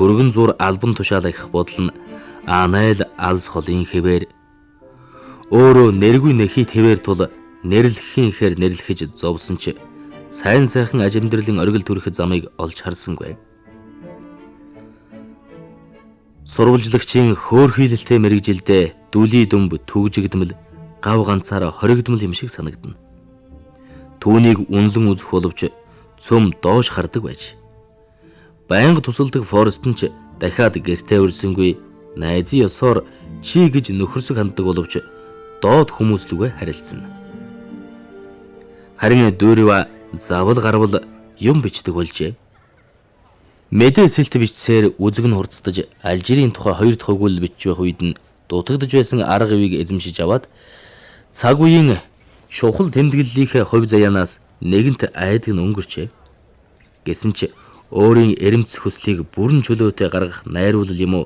Түргэн зур албан тушаал ахих бодол нь анайл алс холын хэвээр өөрөө нэргүй нэхий тэвээр тул нэрлэхийн ихээр нэрлэхэж зовсон ч сайн сайхан ажимдэрлэн оргил төрөх замыг олж харсангүй. Сурвалжлагчийн хөөрхийлэлтэй мэрэгжилдээ дүлий дүмб түгжигдмэл гав ганцаараа хоригдмал юм шиг санагдана. Түүнийг үнлэн үзэх боловч цөм доош хардаг байж. Байнга тусалдаг Форест нь ч дахиад гэртээ үрсэнгүй найзын ёсоор чи гэж нөхөрсөг ханддаг боловч доод хүмүүс лүгэ харилцсан. Харин Дүүрва завал гарвал юм бичдэг болжээ. Мэдээ сэлт бичсээр үзэг нь хурцдаж Алжирийн тухай хоёр дахь өгүүлэл бичиж байх үед нь дутагдж байсан арга ивийг эзэмшиж аваад цаг үеийн чухал тэмдэглэлийнхээ хувь заяанаас нэгэнт айдаг нь өнгөрчээ. Гэсэн ч өөрийн эрэмц хүслийг бүрэн чөлөөтэй гаргах найруулал юм уу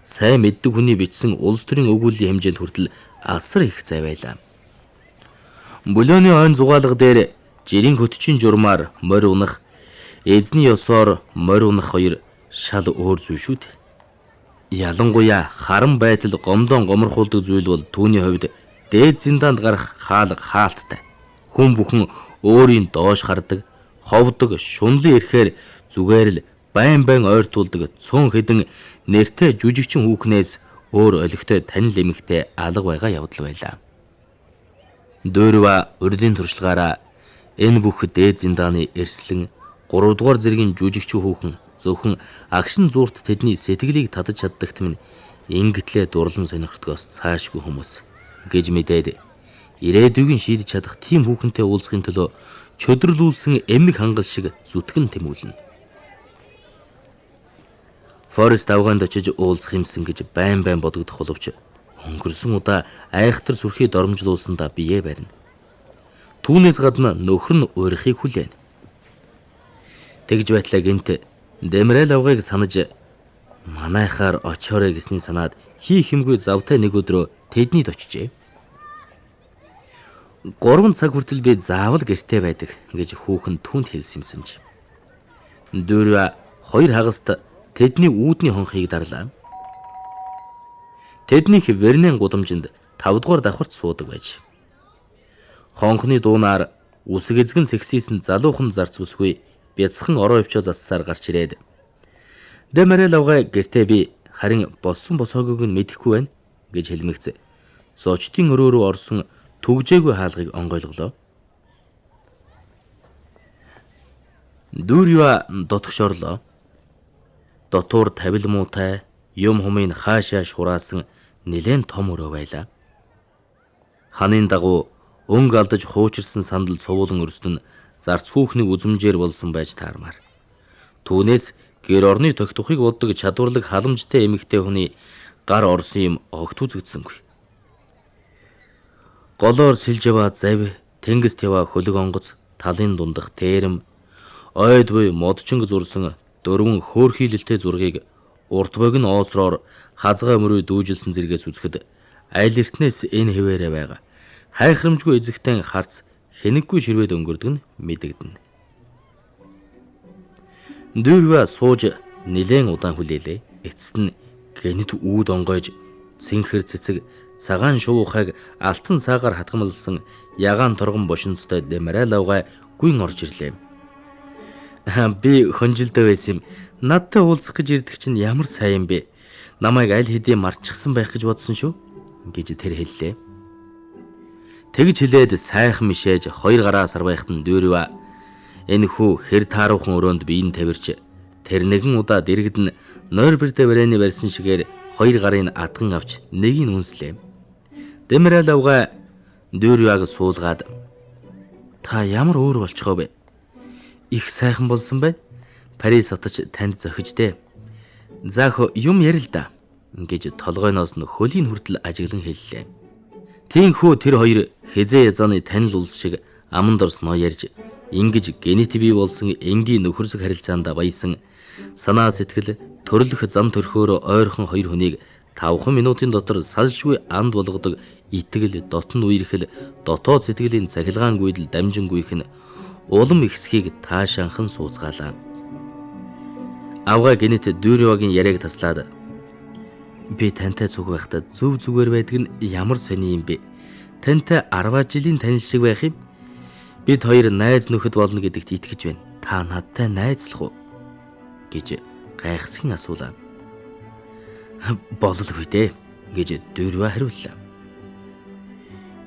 сайн мэддэг хүний бичсэн улс төрийн өгүүллийн хэмжээнд хүртэл асар их зай байлаа. Булионы ойн зугаалга дээр жирийн хөтчийн журмаар морь унах, эзний ёсоор морь унах хоёр шал өөр зүйл шүү дээ. Ялангуяа харан байдал гомдон гоморхуулдаг зүйл бол түүний хувьд дээд зиндаанд гарах хаалга хаалттай. Хүн бүхэн өөрийн доош хардаг, ховдог, шунлын ирэхээр зүгээр л байн байн ойртуулдаг цөөн хэдэн нэртэй жүжигчин хүүхнээс өөр олигтой танил эмэгтэй алга байгаа явдал байлаа. Дүүрва урдын туршлагаараа энэ бүх дээд зиндааны эрслэн 3 дугаар зэргийн жүжигчин хүүхэн зөвхөн агшин зуурт тэдний сэтгэлийг татаж чаддагт минь ингэтлээ дурлан сонирхдгоос цаашгүй хүмүүс гэж мэдээд ирээдүйн шийдэж чадах тийм хүүхэнтэй уулзахын төлөө чөдөрлүүлсэн эмнэг хангал шиг зүтгэн тэмүүлнэ. Форест авгаанд очиж уулзах юмсан гэж байн байн бодогдох боловч өнгөрсөн удаа айхтар сүрхий доромжлуулсандаа бие барина. Түүнээс гадна нөхөр нь уурихыг хүлээнэ. Тэгж байтлаа гинт Дэмрэл авгайг санаж манайхаар очоорой гэсний санаад хий хэмгүй завтай нэг өдрөө тэднийд очижээ. 3 цаг хүртэл би заавал гэртээ байдаг гэж хүүхэн түүнд хэлсэн юмсан ч. Дүүрвэ 2 хагаст тэдний үүдний хонхыг дарлаа. Тэднийх Вернен гудамжинд 5 дугаар давхарт суудаг байж. Хонхны дуунаар үсэг эзгэн сексисэн залуухан зарц бүсгүй бяцхан ороо өвчөө зассаар гарч ирээд Дэмэрэл авгай гэртээ би харин болсон босоогүйг нь мэдэхгүй байна гэж хэлмэгц. Зочдын өрөө рүү орсон түгжээгүй хаалгыг онгойлголоо. Дүүрьва дотгош орлоо. Дотуур тавил муутай юм хумын хаашаа шураасан нэлээн том өрөө байлаа. Ханын дагуу өнгө алдаж хуучирсан сандал цувуулан өрсөн нь зарц хүүхний үзмжээр болсон байж таармаар. Түүнээс гэр орны тогтохыг боддог чадварлаг халамжтай эмэгтэй хүний гар орсон юм огт үзэгдсэнгүй. Голоор сэлж яваа зав, тэнгист яваа хөлөг онгоц, талын дундах тээрэм, ойд буй модчинг зурсан дөрвөн хөөрхийлэлтэй зургийг урт богино оосроор хазгай мөрөө дүүжилсэн зэргээс үзэхэд айл эртнээс энэ хэвээрээ байгаа. Хайхрамжгүй эзэгтэн харц хэнэггүй ширвэд өнгөрдөг нь мэдэгдэнэ. Дүүрвэ сууж нилээн удаан хүлээлээ. Эцэст нь гэнэт үүд онгойж цэнхэр цэцэг цагаан шувуухайг алтан саагаар хатгамлсан ягаан торгон бошинцтой Дэмэрэл авгай гүн орж ирлээ. Би хөнжилдөө байсан юм. Надтай уулзах гэж ирдэг чинь ямар сайн юм бэ? Намайг аль хэдийн марчихсан байх гэж бодсон шүү гэж тэр хэллээ. Тэгж хэлээд сайхан мишээж хоёр гараа сарвайхад нь дүүрвэ энэ хүү хэр тааруухан өрөөнд биеийн тавирч тэр нэгэн удаа дэрэгд нь нойр бэрдэ варэны барьсан шигээр хоёр гарын атган авч нэгийг үнслээ. Дэмэрэл авгай дүүрвэг суулгаад та ямар өөр болчихоо бэ? Их сайхан болсон байна. Парис хотч танд зохиж дээ. За хөө юм ярил да гэж толгойноос нь хөлийн хүртэл ажиглан хэллээ. Тийхүү тэр хоёр хизээ язааны танил улс шиг аманд орсноо ярьж ингэж генет бий болсон энгийн нөхөрсөг харилцаанд баясан санаа сэтгэл төрлөх зам төрхөөр ойрхон хоёр хүнийг 5 минутын дотор салшгүй анд болгодог итгэл дотн үерхэл дотоод сэтгэлийн цахилгаан гүйдэл дамжингүйх нь улам ихсхийг таашаанхан сууцгаалаа. Авгай гинэт Дүүрвагийн яриаг таслаад би тантай цуг байхдаа зөв зүгээр байдаг нь ямар сони юм бэ? Тантай 10 жилийн танил шиг байх юм. Бид хоёр найз нөхөд болно гэдэгт итгэж байна. Та надтай найзлах уу? гэж гайхсхийн асуулаа. Бололгүй дээ гэж Дүүрва хариуллаа.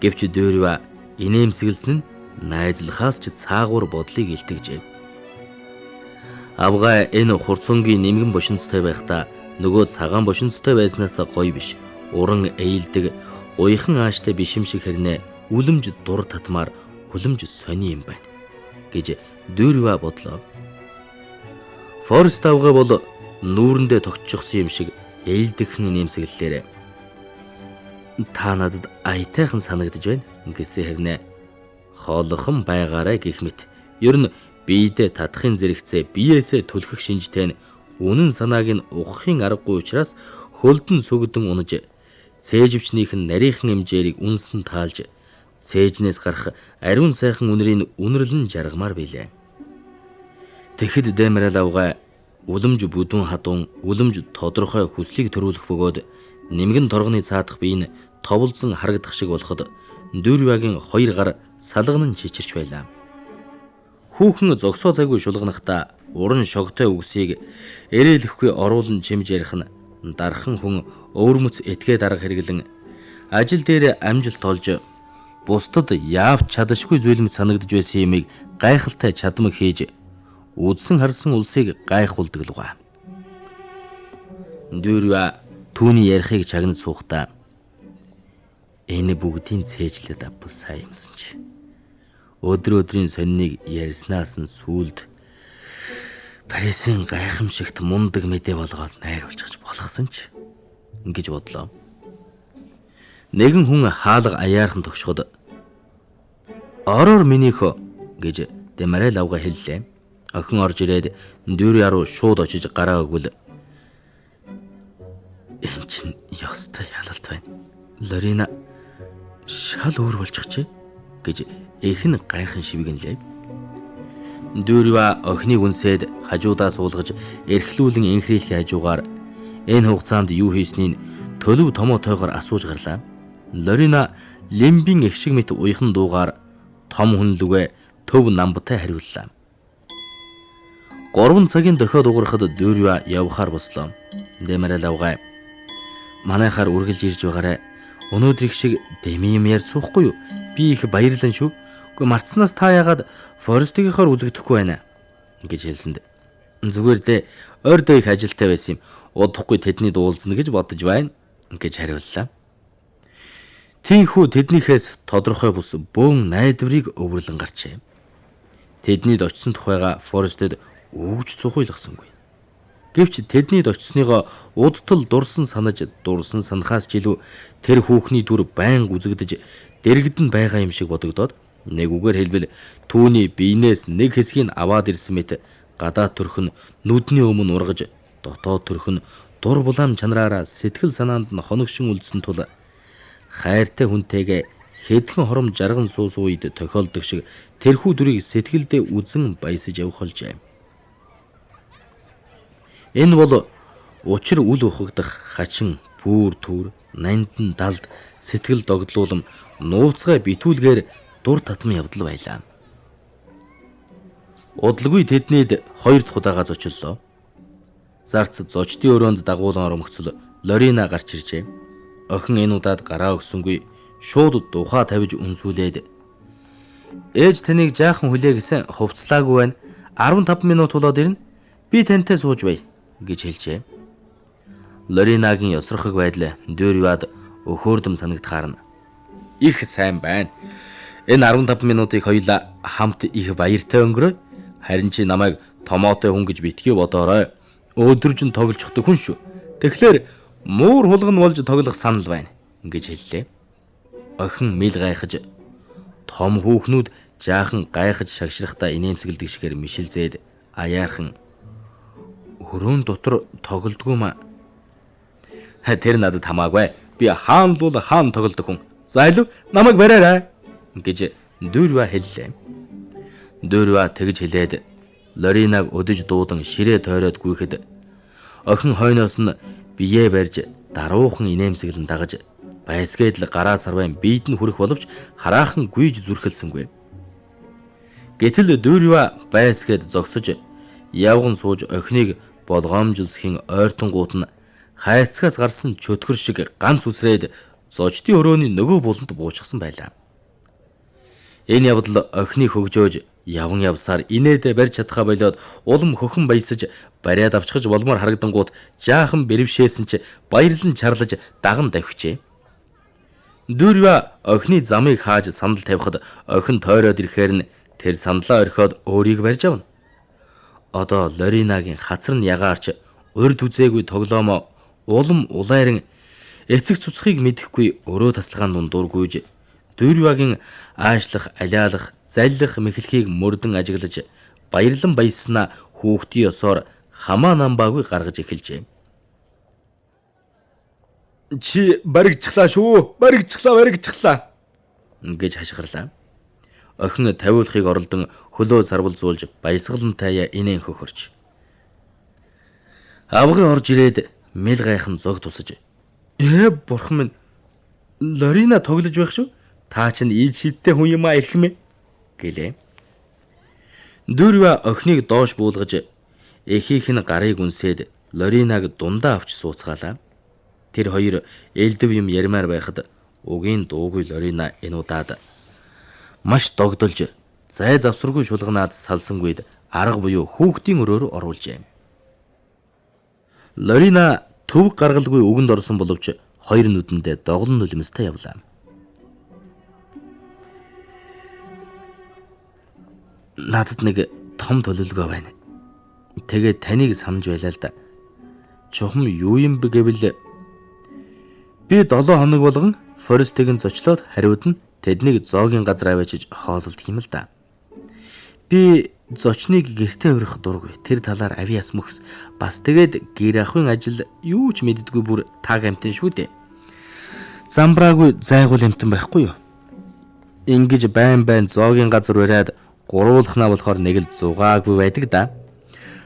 Гэвч Дүүрва инээмсэглсэн нь найзлахаас ч цаагуур бодлыг илтгэжээ. Авгай энэ хурцунгийн нэмгэн бошинцтой байхдаа нөгөө цагаан бошинцтой байснаас гоё биш. Уран ээлдэг, уяхан ааштай биш юм шиг хэрнээ үлэмж дур татмаар үлэмж сони юм байна гэж Дүүрва бодлоо. Форест авгай бол нүүрэндээ тогтчихсон юм шиг ээлдэхэн нэмсэглэлээр та надад аятайхан санагдаж байна гэсэн хэрнээ хоолхон байгаарай гэх мэт ер нь биедээ татахын зэрэгцээ биеэсээ түлхэх шинжтэй нь үнэн санааг нь ухахын аргагүй учраас хөлдөн сүгдэн унаж цээжвчнийх нь нарийнхан эмжээрийг үнсэн таалж цээжнээс гарах ариун сайхан үнрийн үнэрлэн жаргамаар билээ. Тэгэхэд Дэмрэл авгай үлэмж бүдүүн хадуун үлэмж тодорхой хүслийг төрүүлэх бөгөөд нэмгэн торгоны цаадах бие нь товлзон харагдах шиг болоход Дүүрвагийн хоёр гар салганан чичирч байлаа. Хүүхэн зогсоо цайгүй шулганахдаа уран шогтой үгсийг эрээлэхгүй оруулан чимж ярих нь дархан хүн өвөрмөц этгээд арга хэрэглэн ажил дээр амжилт олж бусдад яавч чадашгүй зүйл мэт санагдаж байсан юмыг гайхалтай чадмаг хийж үзсэн харсан улсыг гайхуулдаг луга. Дүүрва түүний ярихыг чагнаж суухдаа энэ бүгдийн цээжлээд авбал сайн юмсан чи. Өдөр өдрийн сониныг ярьснаас нь сүүлд Парисын гайхамшигт мундаг мэдээ болгоод найруулчих болохсон ч ингэж бодлоо. Нэгэн хүн хаалга аяархан тогшоход "Ороор минийхөө" гэж Дэмарэл авга хэллээ. Охин орж ирээд Дүүрья руу шууд очиж гараа өгвөл энэ чинь ёстой ялалт байна. Лорина шал өөр болчихжээ гэж эх нь гайхан шивгэнлээ. Дүүрва охиныг үнсээд хажуудаа суулгаж эрхлүүлэн инхрийлэхийн хажуугаар энэ хугацаанд юу хийснийг төлөв томоотойгоор асууж гарлаа. Лорина лимбийн эх шиг мэт уяхан дуугаар том хүнлүгэ төв намбтай хариуллаа. 3 цагийн дохиод уграхад Дүүрва явхаар бослоо. Дэмэрэл авгай. Манайхаар үргэлж ирж байгаарай. Өнөөдрийг шиг дэмий юм ярьж суухгүй юу? Би их баярлан шүү. Гэхдээ мартснаас та яагаад Форестигийнхоор үзэгдэхгүй байна гэж хэлсэнд зүгээр дээ ойрдоо их ажилтай байсан юм. Удахгүй тэдний дуулзна гэж бодож байна гэж хариуллаа. Тийхүү тэднийхээс тодорхой бус бөөн найдварыг өвөрлөн гарчээ. Тэднийд очисон тухайга Форестэд өгч цухуйлгасангүй. Гэвч тэднийд очисныгоо удтал дурсан санаж дурсан санахаас ч илүү тэр хүүхний дүр байнга үзэгдэж дэрэгдэн байгаа юм шиг бодогдоод нэг үгээр хэлбэл түүний биенээс нэг хэсгийг аваад ирсэн мэт гадаа төрх нь нүдний өмнө ургаж дотоод төрх нь дур булаам чанараараа сэтгэл санаанд нь хоногшин үлдсэн тул хайртай хүнтэйгээ хэдхэн хором жарган суусан үед тохиолдох шиг тэрхүү дүрийг сэтгэлдээ үзэн баясаж явах болжээ. Энэ бол учир үл ухагдах хачин бүүр түр нандин далд сэтгэл догдлуулам нууцгай битүүлгээр дур татман явдал байлаа. Удалгүй тэднийд хоёр дахь удаага зочлолоо. Зарц зочдын өрөөнд дагуулan оромгцол Лорина гарч иржээ. Охин энэ удаад гараа өгсөнгүй шууд духаа тавьж үнсүүлээд ээж таныг жаахан хүлээ гэсэн хувцлаагүй байна. 15 минут болоод ирнэ. Би тантай сууж бай гэж хэлжээ. Лоринагийн ёсрохог байдал Дүүрвад өхөөрдөм санагдахаар нь их сайн байна. Энэ 15 минутыг хоёулаа хамт их баяртай өнгөрөө. Харин чи намайг томоотой хүн гэж битгий бодоорой. Өдөржин тоглочихдог хүн шүү. Тэгэхээр муур хулган болж тоглох санал байна гэж хэллээ. Охин мэл гайхаж том хүүхнүүд жаахан гайхаж шагшрахтаа инээмсэгэлдэг шигээр мишилзээд аяархан өрөөн дотор тоглодгоо ма. Тэр надад хамаагүй. Би хаан л бол хаан тоглодог хүн. За илүү намайг бариарай гэж Дүүрва хэллээ. Дүүрва тэгж хэлээд Лоринаг өдөж дуудан ширээ тойроод гүйхэд охин хойноос нь биеэ барьж даруухан инээмсэглэн дагаж байсгээд л гараа сарвайн биед нь хүрэх боловч хараахан гүйж зүрхэлсэнгүй. Гэтэл Дүүрва байсгээд зогсож явган сууж охиныг болгоомжилсхийн ойртонгуут нь хайрцагаас гарсан чөтгөр шиг ганц үсрээд зочдын өрөөний нөгөө буланд буучсан байлаа. Энэ явдал охиныг хөгжөөж яван явсаар инээдэ барьж чадхаа болоод улам хөхөн баясаж бариад авчихж болмоор харагдангуут жаахан бэрвшээсэн ч баярлан чарлаж даган давхижээ. Дүүрва охины замыг хааж сандал тавихад охин тойроод ирэхээр нь тэр сандлаа орхиод өөрийг барьж авна. Одоо Лоринагийн хацар нь ягаарч урд үзээгүй тоглоомоо улам улайран эцэг цуцхыг мэдэхгүй өрөө тасалгаан дундуур гүйж Дүүрвагийн аашлах, алиалах, заллих мэхлэхийг мөрдөн ажиглаж баярлан баяссанаа хүүхдийн ёсоор хамаа намбаагүй гаргаж эхэлжээ. Чи баригдчихлаа шүү. Баригдчихлаа, баригдчихлаа гэж хашгирлаа. Охин тавиулахыг оролдон хөлөө сарвалзуулж баясгалантайя инээн хөхөрч. Авгын орж ирээд мэл гайхан зог тусаж. Бурхан минь, Лорина тоглож байх шүү. Та чинь ид шидтэй хүн юм а ирхмээ гэлээ. Дүүрва охиныг доош буулгаж эхийнх нь гарыг үнсээд Лоринаг дундаа авч сууцгаалаа. Тэр хоёр элдв юм ярмаар байхад угийн дуугүй Лорина энэ удаад маш догдолж зай завсаргүй шулганаад салсангүйд арга буюу хүүхдийн өрөөр оруулжээ. Лорина төвөг гаргалгүй үгэнд орсон боловч хоёр нүдэндээ доголн нулимстай явлаа. Надад нэг том төлөвлөгөө байна. Тэгээд таныг санаж байлаа л да. Чухам юу юм бэ гэвэл би 7 хоног болгон Форестыг нь зочлоод хариуд нь тэднийг зоогийн газар аваачиж хоололдог юм л да. Би зочныг гэртээ урих дургүй. Тэр талаар авиас мөхс. Бас тэгээд гэр ахуйн ажил юу ч мэддэггүй бүр тааг амтэн шүү дээ. Замбраагүй зайгуул амтан байхгүй юу? Ингэж байн байн зоогийн газар уриад гуруулхнаа болохоор нэг л зугаагүй байдаг да.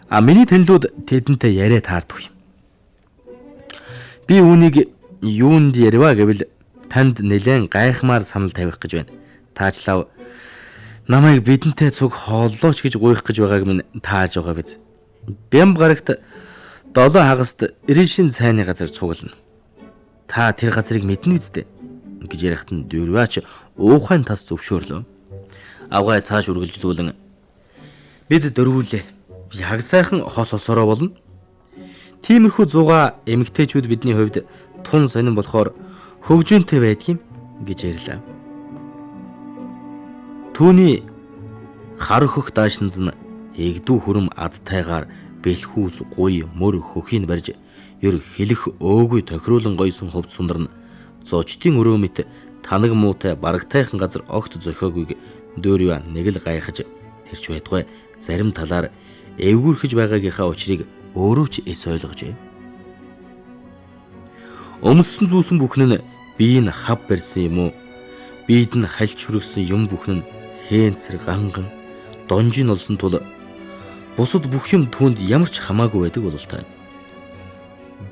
А миний танилуд тэдэнтэй яриа таардгүй. Би үүнийг юунд ярива гэвэл танд нэлээд гайхмаар санал тавих гэж байна. Таачлав намайг бидэнтэй цуг хооллооч гэж гуйх гэж байгааг минь тааж байгаа биз. Бямб гарагт 7 хагаст Ришин цайны газар цуглана. Та тэр газрыг мэднэ үсттэй гэж ярихт нь Дүүрваач уухайн тас зөвшөөрлөө. Авгай цааш үргэлжлүүлэн бид дөрвүүлээ. Яг сайхан хос хосороо болно. Тиймэрхүү зугаа эмэгтэйчүүд бидний хувьд тун сонин болохоор хөгжөөнтэй байдаг юм гэж ярьлаа. Түүний хар хөх даашинз нь эгдүү хүрм адтайгаар бэлхүүс гуй мөр хөхийг барьж ер хэлэх өөгүй тохируулан гойсон хувц сундар нь зочдын өрөө мэт танаг муутай барагтайхан газар огт зохиогүйг Дүүрва нэг л гайхаж тэрч байтугай зарим талаар эвгүүрхэж байгаагийнхаа учрыг өөрөө ч эс ойлгожээ. Өмссөн зүүсэн бүхэн нь бие нь хав барьсан юм уу? Биед нь хальч хүргэсэн юм бүхэн нь хээнцэр ганган донжин олсон тул бусад бүх юм түүнд ямар ч хамаагүй байдаг бололтой.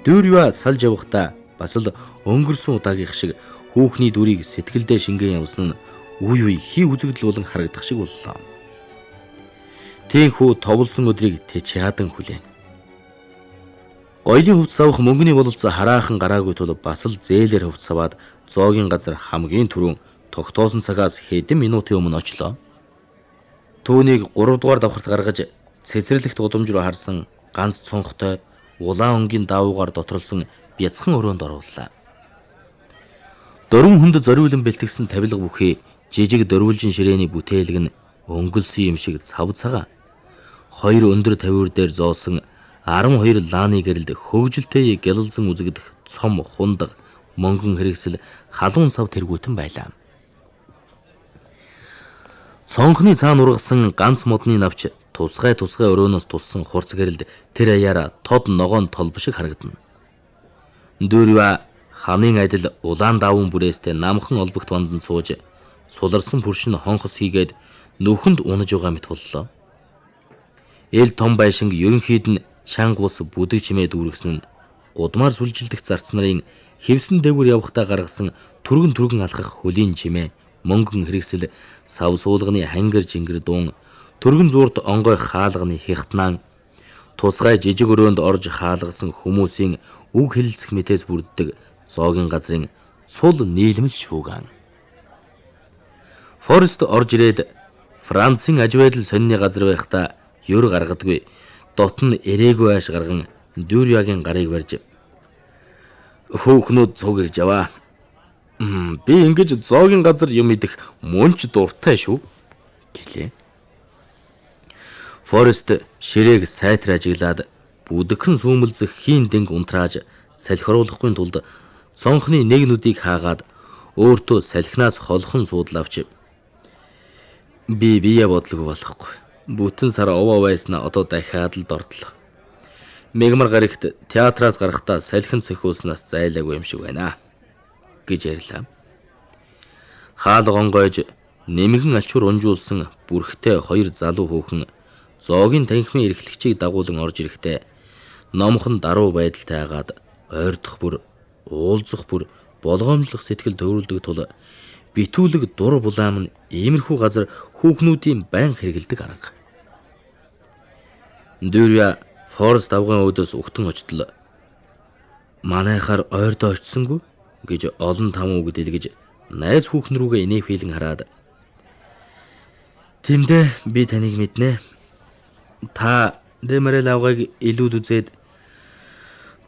Дүүрва салж явахдаа бас л өнгөрсөн удаагийнх шиг хүүхний дүрийг сэтгэлдээ шингэн явсан нь үе үе хий үзэгдэл болон харагдах шиг боллоо. Тийхүү товлсон өдрийг тэч яадан хүлээн. Гоёлын хувцас авах мөнгөний бололцоо хараахан гараагүй тул бас л зээлээр хувцас аваад зоогийн газар хамгийн түрүүн тогтоосон цагаас хэдэн минутын өмнө очлоо. Түүнийг 3 дугаар давхарт гаргаж цэцэрлэгт гудамж руу харсан ганц цонхтой улаан өнгийн даавуугаар дотрлсон бяцхан өрөөнд орууллаа. Дөрвөн хүнд зориулан бэлтгэсэн тавилга бүхий жижиг дөрвөлжин ширээний бүтээлэг нь өнгөлсөн юм шиг цав цагаан. Хоёр өндөр тавиур дээр зоосон 12 лааны гэрэлд хөгжилтэй гялалзан үзэгдэх цом хундаг мөнгөн хэрэгсэл халуун сав тэргүүтэн байлаа. Цонхны цаана ургасан ганц модны навч тусгай тусгай өрөөнөөс туссан хурц гэрэлд тэр аяараа тод ногоон толбо шиг харагдана. Дүүрва ханын адил улаан даван бүрээстэй намхан олбогт бандан сууж суларсан пүршин хонхос хийгээд нүхэнд унаж байгаа мэт боллоо. Эл том байшинг ерөнхийд нь чанга ус бүдэг чимээ дүүргэсэн нь гудмаар сүлжилдэх зарц нарын хевсэн дээгүүр явхдаа гаргасан түргэн түргэн алхах хөлийн чимээ, мөнгөн хэрэгсэл, сав суулганы хангар жингэр дуун, түргэн зуурт онгой хаалганы хятнаан, тусгай жижиг өрөөнд орж хаалгасан хүмүүсийн үг хэлэлцэх мэтээс бүрддэг зоогийн газрын сул нийлмэл шүүган. Форест орж ирээд Францын аж байдал сонины газар байхдаа юр гаргадаггүй. Дотн эрээгүй ааш гарган Дюрягийн гарыг барьж хөөхнүүд цуг ирж аваа. Би ингэж зоогийн газар юм идэх мөн ч дуртай шүү гэлээ. Форест ширээг сайтар ажиглаад бүдэгхэн сүүмэлзэх хийн дэнг унтрааж салхируулахгүй тулд цонхны нэг нүдийг хаагаад өөртөө салхинаас холхон суудлавч би бие бодлого болохгүй. Бүтэн сар овоо байснаа одоо дахиад л дордлоо. Мегмар гарагт театраас гарахдаа салхин цохиулснаас зайлаагүй юм шиг байна гэж ярьлаа. Хаал гонгойж нэмгэн алчуур унжуулсан бүрхтэй хоёр залуу хүүхэн зоогийн танхимын эрхлэгчийг дагуулan орж ирэхдээ номхон даруй байдалтай агаад ойрдох бүр уулзах бүр болгоомжлох сэтгэл төвөрлөдөг тул битүүлэг дур булаам нь иймэрхүү газар хүүхнүүдийн байн хэрэгэлдэг арга. Дүүрья Форест авгын өөдөөс үхтэн очтол манайхаар ойрдоо очсонгүй гэж олон там үг дэлгэж найз хүүхэн рүүгээ инээхийлэн хараад "Тэмдэ би таныг мэднэ. Та Дэмэрэл авгайг илүүд үзээд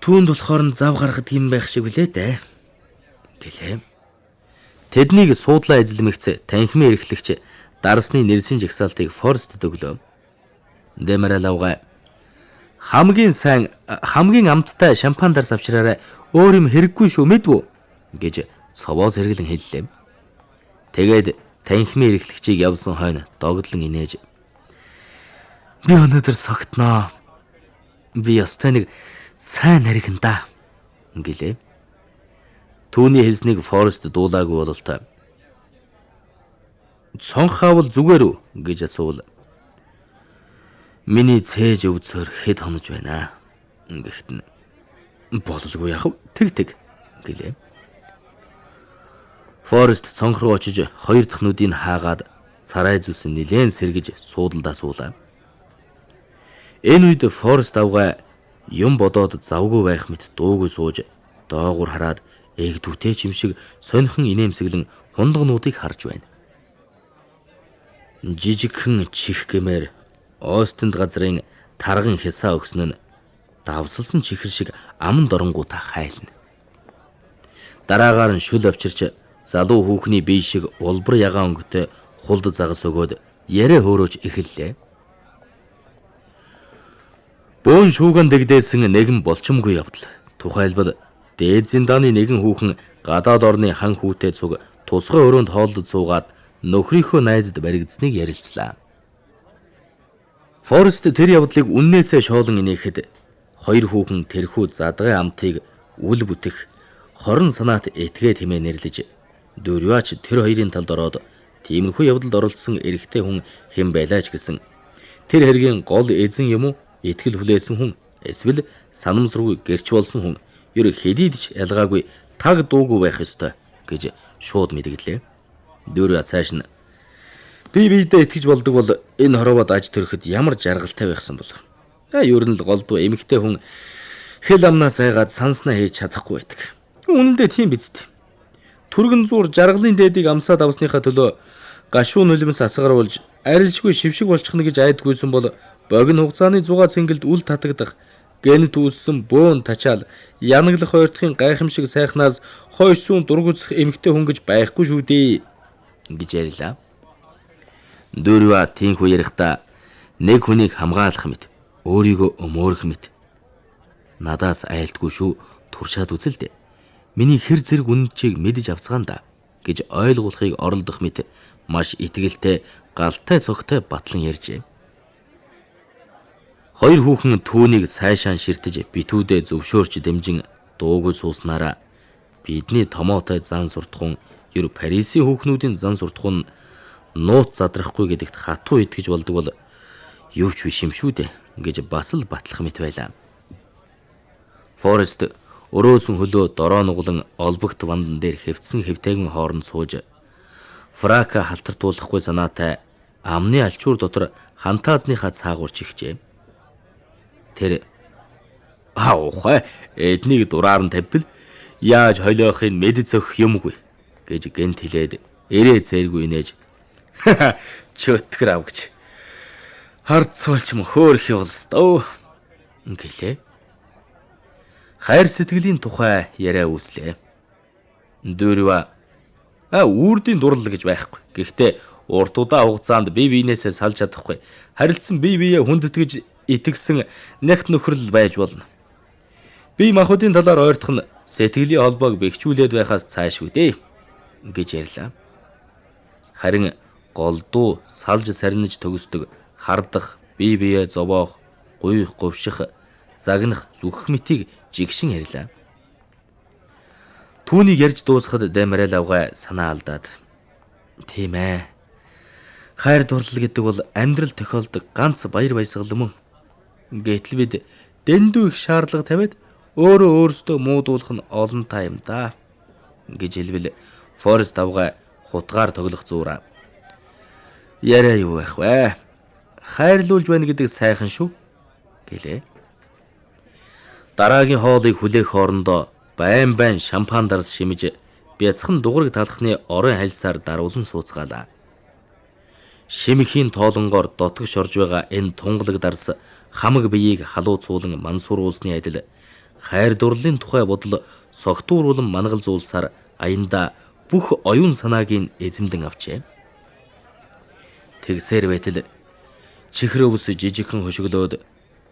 түүнд болохоор нь зав гаргадаг юм байх шиг билээ дээ" гэлээ. Тэднийг суудлаа эзлэмэгц танхимын эрхлэгч дарсны нэрсийн жагсаалтыг Форестд өглөө. Дэмэрэл авгай хамгийн сайн хамгийн амттай шампан дарс авчираарай, өөр юм хэрэггүй шүү мэдв үү гэж цовоос хэрэглэн хэллээ. Тэгээд танхимын эрхлэгчийг явсан хойно догдлон инээж би өнөөдөр согтноо. Би ёстой нэг сайн наригн да гэлээ. Түүний хэлснийг Форест дуулаагүй бололтой. Цонх хаавал зүгээр үү гэж асуувал миний цээж өвдсөөр хэд хонож байна. Гэхдээ нь бололгүй яхав тэг тэг гэлээ. Форест цонх руу очиж хоёр дахь нүдийг хаагаад царай зүс нилээн сэргэж суудалдаа суулаа. Энэ үед Форест авгай юм бодоод завгүй байх мэт дуугүй сууж доогуур хараад эгдүүтэй чим шиг сонирхон инээмсэглэн хундагнуудыг харж байна. Жижигхэн чих гэмээр Остинд газрын тарган хясаа өгсөн нь давсалсан чихэр шиг аман доронгуудаа хайлна. Дараагаар нь шүл авчирч залуу хүүхний бие шиг улбар ягаан өнгөтэй хулд загас өгөөд яриа хөөрөөж эхэллээ. Бөөн шүүгэн дэгдээсэн нэгэн болчомгүй явдал. Тухайлбал дээд зиндааны нэгэн хүүхэн гадаад орны хан хүүтэй цуг тусгай өрөөнд хоолдод суугаад нөхрийнхөө найзад баригдсныг ярилцлаа. Форест тэр явдлыг үннээсээ шоолон инээхэд хоёр хүүхэн тэрхүү задгай амтыг үл бүтэх хорон санаат этгээ тэмээ нэрлэж Дөрваач тэр хоёрын талд ороод тиймэрхүү явдалд оролцсон эрэгтэй хүн хэн байлаа ч гэсэн тэр хэргийн гол эзэн юм уу итгэл хүлээсэн хүн эсвэл санамсаргүй гэрч болсон хүн ер хэдийд ч ялгаагүй таг дуугүй байх ёстой гэж шууд мэдгэлээ. Дөрваа цааш нь би биедээ итгэж болдог бол энэ хороовод аж төрөхөд ямар жаргалтай байхсан бол. Ер нь л голдуу эмэгтэй хүн хэл амнаас айгаад санснаа хийж чадахгүй байдаг. Үнэндээ тийм биз дээ. Түргэн зуур жаргалын дээдийг амсаад авсныхаа төлөө гашуун нулимс асгаруулж арилжгүй шившиг болчихно гэж айдгүйсэн бол богино хугацааны зугаа цэнгэлд үл татагдах гэнэт үүссэн бөөн тачаал янаглах ойртохын гайхамшиг сайхнаас хойш сүүн дургүйцэх эмэгтэй хүн гэж байхгүй шүү дээ гэж ярьлаа. Дөрвөө тийхүү ярихдаа нэг хүнийг хамгаалах мэт өөрийгөө өмөөрөх мэт надаас айлтгүй шүү туршаад үзэл дээ. Миний хэр зэрэг үнэнчийг мэдэж авцгаан да гэж ойлгуулахыг оролдох мэт маш итгэлтэй галтай цогтой батлан ярьжээ. Хоёр хүүхэн түүнийг сайшаан ширтэж битүүдээ зөвшөөрч дэмжин дуугүй сууснараа бидний томоотой зан суртахуун ер Парисын хүүхнүүдийн зан суртахуун нууц задрахгүй гэдэгт хатуу итгэж болдог бол Юу ч биш юм шүү дээ гэж бас л батлах мэт байлаа. Форест өрөөсөн хөлөө дороо нуглан олбогт вандан дээр хэвтсэн хэвтээгэн хооронд сууж фрака халтартуулахгүй санаатай амны алчуур дотор хантаазныхаа цаагуур чихжээ. Тэр "Аа ухай эднийг дураар нь тавьбал яаж холиохыг мэд зөхөх юмгүй" гэж гэнт хэлээд эрээ цээргүй инээж "Чөтгөр ав гэж харцуулч мөн хөөх явуулстөө" гэлээ. Хайр сэтгэлийн тухай яриа үүслээ. Дүүрва үрдийн дурлал гэж байхгүй. Гэхдээ урт удаан хугацаанд бие биенээсээ салж чадахгүй. Харилцсан бие биеэ хүндэтгэж итгэсэн нэгт нөхрөл байж болно. Би махбодын талаар ойртох нь сэтгэлийн холбоог бэхжүүлээд байхаас цаашгүй дээ гэж ярьлаа. Харин голдуу салж сарниж төгсдөг хардах, бие биеэ зовоох, гуйх, говших, загнах, зүхэх мэтийг жигшин ярьлаа. Түүнийг ярьж дуусахад Дэмэрэл авгай санаа алдаад "Тийм ээ. Хайр дурлал гэдэг бол амьдрал тохиолдог ганц баяр баясгал мөн. Гэтэл бид дэндүү их шаардлага тавиад өөрөө өөрсдөө муудуулах нь олон та юм да" гэж хэлбэл Форест авгай хутгаар тоглох зуураа. "Яриа юу байх вэ? Хайрлуулж байна гэдэг сайхан шүү" гэлээ. Дараагийн хоолыг хүлээх хоорондоо байн байн шампан дарс шимж бяцхан дуграг талхны орон хальсаар даруулан сууцгаалаа. Шимхийн тоолонгоор дотгош орж байгаа энэ тунгалаг дарс хамаг биеийг халууцуулан мансууруулсны адил хайр дурлалын тухай бодол согтууруулан мангалзуулсаар аянда бүх оюун санааг нь эзэмдэн авчээ. Тэгсээр байтал чихэр өвс жижигхэн хошиглоод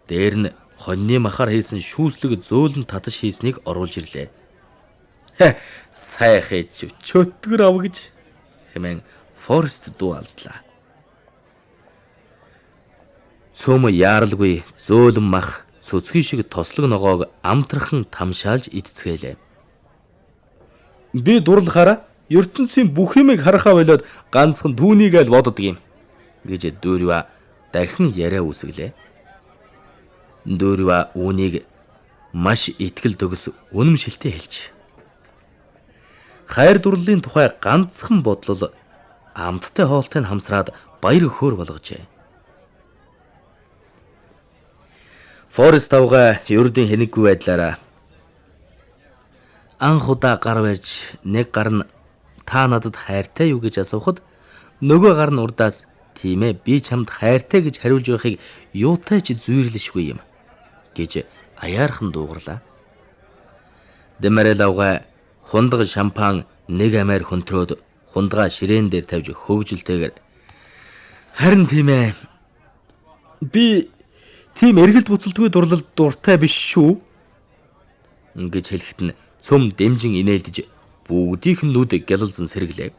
дээр нь хоньны махаар хийсэн шүүслэг зөөлөн таташ хийснийг оруулж ирлээ. "Сайхан ээж чөтгөр ав" гэж хэмээн Форест дуу алдлаа. Цөм яаралгүй зөөлөн мах цөцгий шиг тослог ногоог амтрхан тамшаалж идцгээлээ. "Би дурлахаараа ертөнцийн бүх юмыг харахаа болоод ганцхан түүнийг л боддог юм" гэж Дүүрва дахин яриа үсгэлээ. Дүүрва үүнийг маш итгэл төгс үнэмшилтэй хэлж. Хайр дурлалын тухай ганцхан бодлол амттай хоолтой нь хамсраад баяр хөөр болгожээ. Форест авгай ердийн хэнэггүй байдлаараа анх удаа гар барьж нэг гар нь та надад хайртай юу гэж асуухад нөгөө гар нь урдаас тийм ээ би чамд хайртай гэж хариулж байхыг юутай ч зүйрлэшгүй юм гэж аяархан дуугарлаа. Дэмэрэл авгай хундаг шампан нэг амиар хөнтрөөд хундгаа ширээн дээр тавьж хөгжилтэйгээр "Харин тийм ээ. Би тийм эргэлт буцалтгүй дурлалд дуртай биш шүү" гэж хэлэхэд нь цөм дэмжин инээлдэж бүгдийнх нь нүд гялалзан сэргэлээ.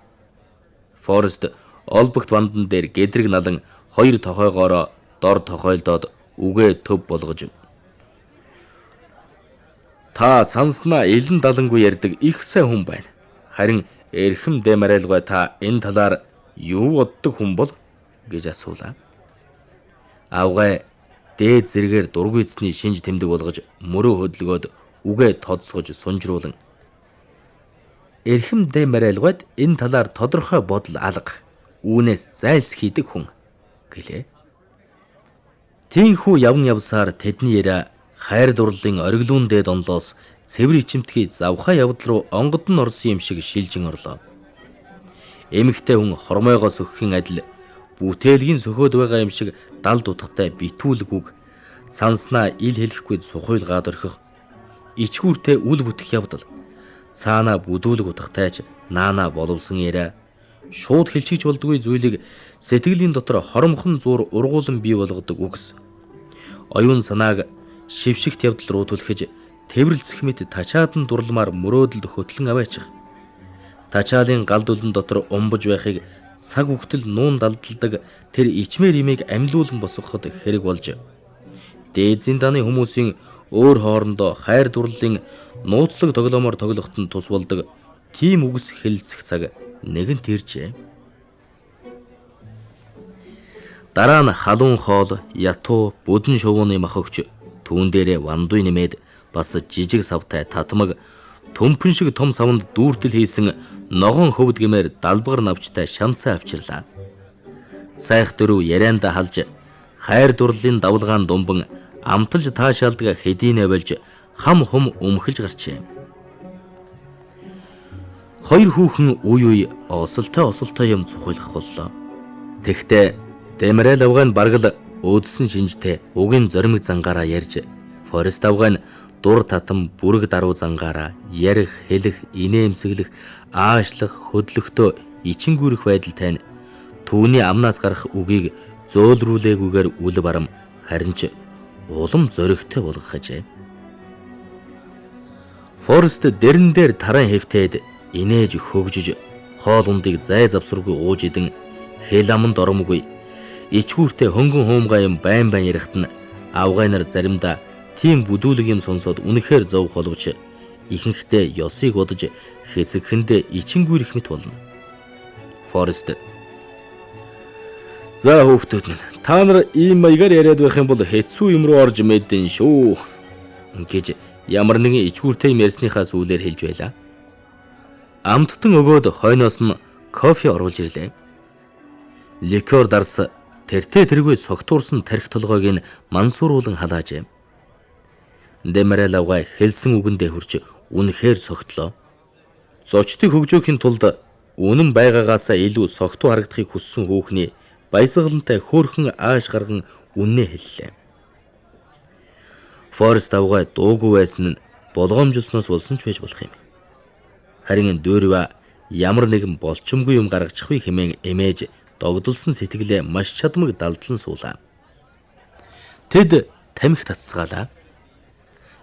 Форест олбогт вандан дээр гэдрэг налан хоёр тохойгоороо дор тохойлдоод үгээ төв болгож "Та санснаа элен далангүй ярьдаг их сайн хүн байна. Харин эрхэм Дэмарэлгой та энэ талаар юу боддог хүн бол" гэж асуулаа. Авгай дээд зэрэгээр дургүйцний шинж тэмдэг болгож мөрөө хөдөлгөөд үгээ тодсгож сунжруулан "Эрхэм Дэмарэлгойд энэ талаар тодорхой бодол алга. Үүнээс зайлсхийдэг хүн" гэлээ. Тийхүү явн явсаар тэдний яриа хайр дурлалын ориглуун дээд онлоос цэвэр ичимтгий завхаа явдал руу онгод нь орсон юм шиг шилжин орлоо. Эмэгтэй хүн хормойгоо сөхөхийн адил бүтээлгийн сөхөөд байгаа юм шиг далд утгатай битүүлгүүг санснаа ил хэлэхгүй сухуйлгаад орхих ичгүүртэй үл бүтэх явдал цаанаа бүдүүлэг утгатайч наана боловсон яриа шууд хэлчихэж болдгүй зүйлийг сэтгэлийн дотор хоромхон зуур ургуулan бий болгодог үгс оюун санааг шившигт явдал руу түлхэж тэврэлцэх мэт тачаадан дурламаар мөрөөдөлд хөтлөн аваачих тачаалын гал дүлэн дотор умбаж байхыг цаг үхтэл нуун далдалдаг тэр ичмээр имийг амьлуулан босгоход хэрэг болж дээд зиндааны хүмүүсийн өөр хоорондоо хайр дурлалын нууцлаг тоглоомоор тоглоход нь тус болдог тийм үгс хэлэлцэх цаг нэгэнт иржээ. Дараа нь халуун хоол, ятуу, бүдэн шувууны мах өгч түүн дээрээ вандуй нэмээд бас жижиг савтай татмаг төмпөн шиг том савнд дүүртэл хийсэн ногоон хөвд гэмээр далбгар навчтай шанцаа авчирлаа. Сайх дөрөв ярианда халж хайр дурлалын давлгаан думбан амталж таашаалдаг хэдийнэ болж хам хум өмхөлж гарчээ. Хоёр хүүхэн үе үе осолтой юм цухайлах боллоо. Тэгтээ Дэмрэл авгай нь бараг л өөдсөн шинжтэй угийн зоримог зангаараа ярьж, Форест авгай нь дур татам бүрэг даруй зангаараа ярих, хэлэх, инээмсэглэх, аашлах, хөдлөхдөө ичингүүрэх байдалтай нь түүний амнаас гарах үгийг зөөлрүүлээгүйгээр үл барам харин ч улам зоригтой болгох ажээ. Форест дэрэн дээр таран хэвтээд инээж хөгжиж хоол ундыг зай завсаргүй ууж идэн хэл аманд оромгүй ичгүүртэй хөнгөн хуумгай юм байн байн ярихт нь авгай нар заримдаа тийм бүдүүлэг юм сонсоод үнэхээр зовх боловч ихэнхдээ ёсыг бодож хэсэгхэндээ ичингүүрэх мэт болно. Форест: "За хүүхдүүд минь, та нар ийм маягаар яриад байх юм бол хэцүү юм руу орж мэдэн шүү" гэж ямар нэгэн ичгүүртэй юм ярьсныхаа сүүлээр хэлж байлаа. Амттан өгөөд хойноос нь кофе оруулж ирлээ. Ликер дарс тэртээ тэргүй согтуурсан тархи толгойг нь мансууруулан халаажээ. Дэмэрэл авгай хэлсэн үгэндээ хүрч үнэхээр согтлоо. Зочдыг хөгжөхийн тулд үнэн байгаагаасаа илүү согтуу харагдахыг хүссэн хүүхний баясгалантай хөөрхөн ааш гарган үннээ хэллээ. Форест авгай дуугүй байсан нь болгоомжлсноос болсон ч байж болох юм. Харин Дөрва ямар нэгэн болчмгүй юм гаргачих вэ хэмээн эмээж догдолсон сэтгэлээ маш чадмаг далдлан суулаа. Тэд тамхи татцгаалаа.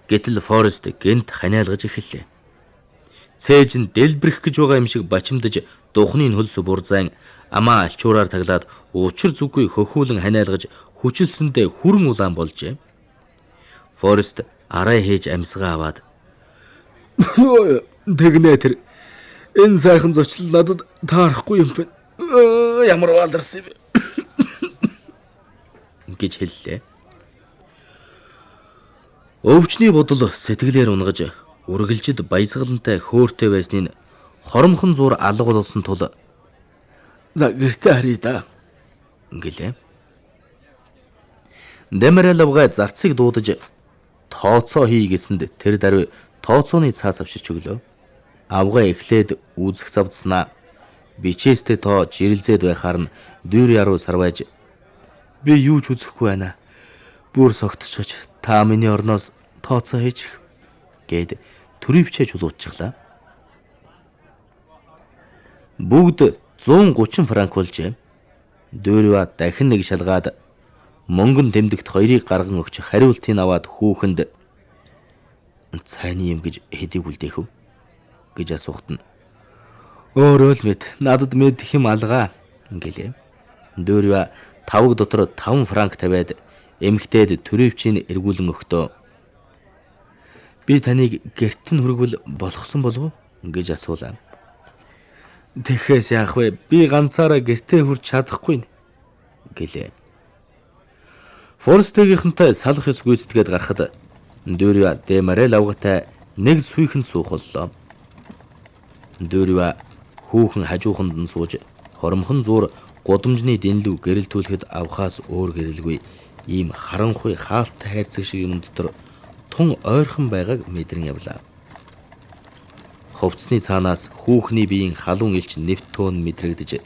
Гэтэл Форест гэнт ханиалгаж эхэллээ. Цээж нь дэлбэрэх гэж байгаа юм шиг бачимдаж духны хөлс бурзайн амаа альчуураар таглаад учир зүггүй хөхүүлэн ханиалгаж хүчилсэндээ хүрэн улаан болжээ. Форест арай хийж амьсгаа аваад "Тэгнэ тэр энэ сайхан зочлол надад таарахгүй юм байна. Ямар валдарсан юм бэ?" гэж хэллээ. Өвчний бодол сэтгэлээр унгаж үргэлжид баясгалантай хөөртэй байсны нь хоромхон зуур алга болсон тул "За гэртээ харъя да" гэлээ. Дэмэрэлвгай зарцыг дуудаж тооцоо хий гэсэнд тэр даруй тооцооны цаас авчирч өглөө. Авгай эхлээд үзэх завдснаа бичээстэй тоо жирэлзээд байхаар нь дүүр яруу сарвайж "Би юу ч үзэхгүй байна. Бүр согтчихож та миний орноос тооцоо хийчих" гэд төрийн бичээ чулууччихлаа. Бүгд 130 франк болжээ. Дүүрва дахин нэг шалгаад мөнгөн тэмдэгт хоёрыг гарган өгч хариултыг аваад хүүхэнд "Цайны юм гэж хэдийг үлдээх вэ?" гэж асуухад нь "Өөрөө л мэд, надад мэдэх юм алгаа" гэлээ. Дүүрва тавг дотор 5 франк тавиад эмэгтэйд төрийн эргүүлэн өгтөө "Би таныг гэрт нь хүргвэл болохсон болов уу?" гэж асуулаа. "Тэгэхээс яах вэ? Би ганцаараа гэртээ хүрч чадахгүй" гэлээ. Форстегийнхэнтэй салах ёс гүйцэтгээд гарахад Дөрва Дэмарэл авгатай нэг сүйхэн суух боллоо. Дөрва хүүхэн хажууханд нь сууж хоромхон зуур гудамжны дэнлүү гэрэлтүүлэхэд авхаас өөр гэрэлгүй ийм харанхуй хаалт хайрцаг шиг юм дотор тун ойрхон байгааг мэдрэн явлаа. Хувцсны цаанаас хүүхний биеийн халуун элч нэвт төөн мэдрэгдэж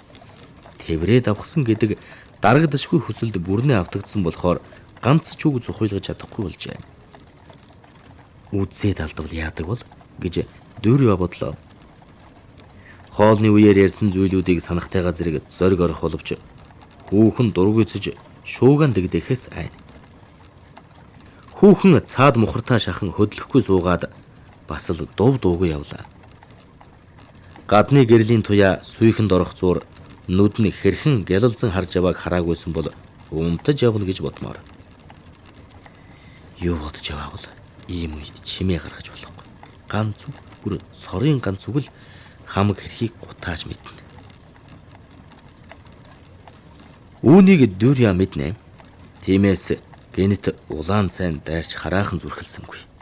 тэврээд авахсан гэдэг дарагдашгүй хүсэлд бүрнээ автагдсан болохоор ганц ч үг зухуйлгаж чадахгүй болжээ. Үдсээд алдвал яадаг бол гэж Дөрва бодлоо. Хоолны үеэр ярьсан зүйлүүдийг санахтайгаа зэрэг зориг орох боловч хүүхэн дургүйцэж шууган дэгдэхээс айна. Хүүхэн цаад мухартаа шахан хөдлөхгүй суугаад бас л дув дуугүй явлаа. Гадны гэрлийн туяа сүйхэнд орох зуур нүд нь хэрхэн гялалзан харж явааг хараагүйсэн бол умтаж явна гэж бодмоор. Юу бодож яваавал ийм үед чимээ гаргаж болохгүй. Ганц үг бүр сорын ганц үг л хамаг хэрхийг гутааж мэднэ. Үүнийг Дүрья мэднэ. Тиймээс гэнэт улаан сайн дайрч хараахан зүрхэлсэнгүй.